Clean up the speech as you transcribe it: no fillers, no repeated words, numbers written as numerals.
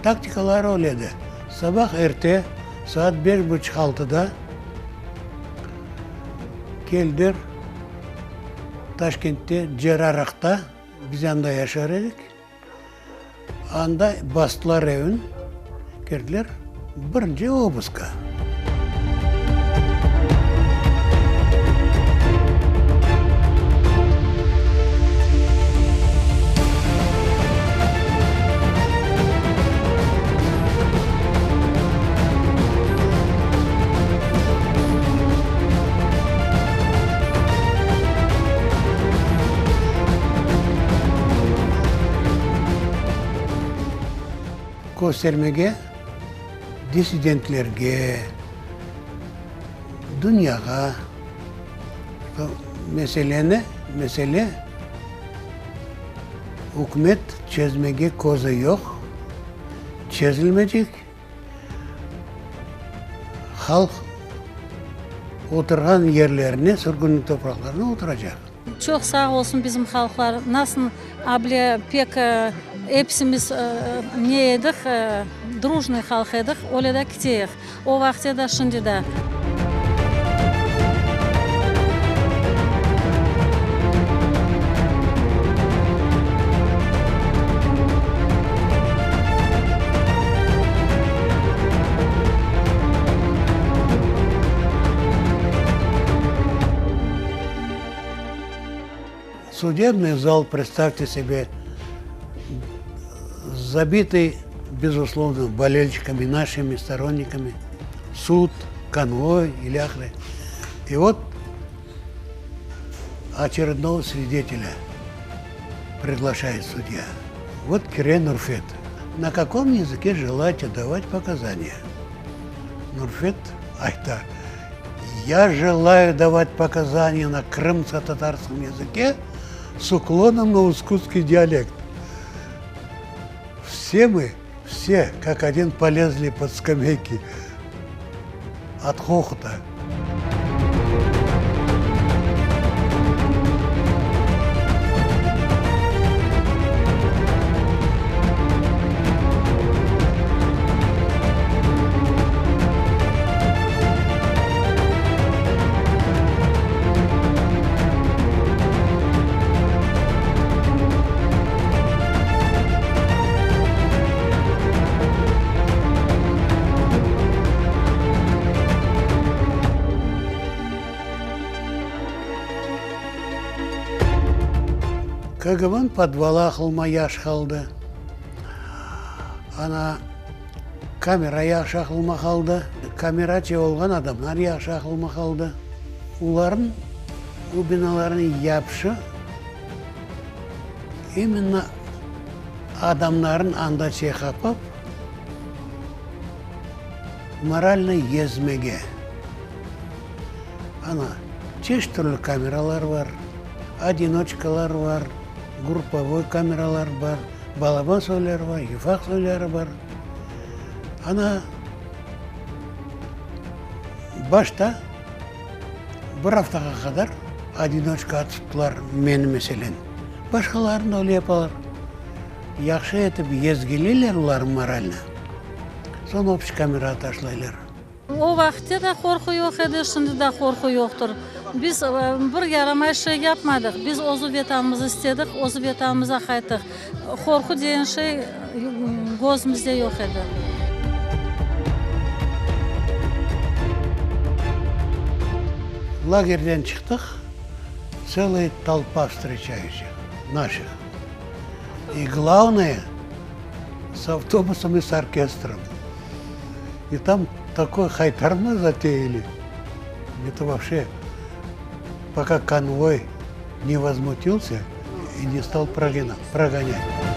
Taktikaları öyle edi. Sabah erte, saat beş buçuq altıda keldiler Taşkentte, Ceraraqta, biz anda yaşar edik. Anda bastılar evin, kirdiler birinci obuska. Köstermege dissidentlerge, dünyağa meseleni, mesele ükümet çezmege közü yoq, çezilmeycek. Halq oturğan yerlerine, sürgünlik topraqlarına oturacaq. Çoq sağ olsun bizim halqlar, nasıl able pek episimiz ne edik, drujnıy halq edik, öyle de kiteyik, o vaqıtte da, şimdi de. Судебный зал, представьте себе, забитый, безусловно, болельщиками, нашими сторонниками, суд, конвой или ахры. И вот очередного свидетеля приглашает судья. Вот Кирен Нурфет. На каком языке желаете давать показания? Нурфет ayta, я желаю давать показания на крымско-татарском языке с уклоном на ускутский диалект. Все мы, все, как один, полезли под скамейки от хохота. KGBnıñ podvalı aqılıma yaş qaldı. Ana, kamera yahşı aqılıma qaldı. Kameraçe olğan adamlar yahşı aqılıma qaldı. Olarnıñ, o binalarnıñ yapışı İmенно adamların anda çeqapıp, moralno yezmege. Ana, çeşit türlü kameralar bar, odinoçkalar bar, gruppovoy kameralar bar, balaban soyları bar, yufaq soyları bar. Ana, başta bir aftağa qadar odinoçkağa tuttılar meni, meselen. Başqalarını da öyle yapalar. Yahşı etip yezgileyler olarnı moralnı, soñ obşiy kamerağa taşlaylar. O vaqıtte de qorqu yoq edi, şimdi de qorqu yoqtır. Biz bir yaramay şey yapmadıq. Biz özü Vetanımızı istedik, özü Vetanımıza qayttıq. Qorqu degen şey közümizde yoq edi. Lagerden çıqtıq, tselıy tolpa vstreçayuşih naših. İ glavnoye, s avtobusom i s orkestrom. İ tam takoy haytarma zateyali, eto vobşe, poka konvoy ne vozmutilsâ i ne stal progonât.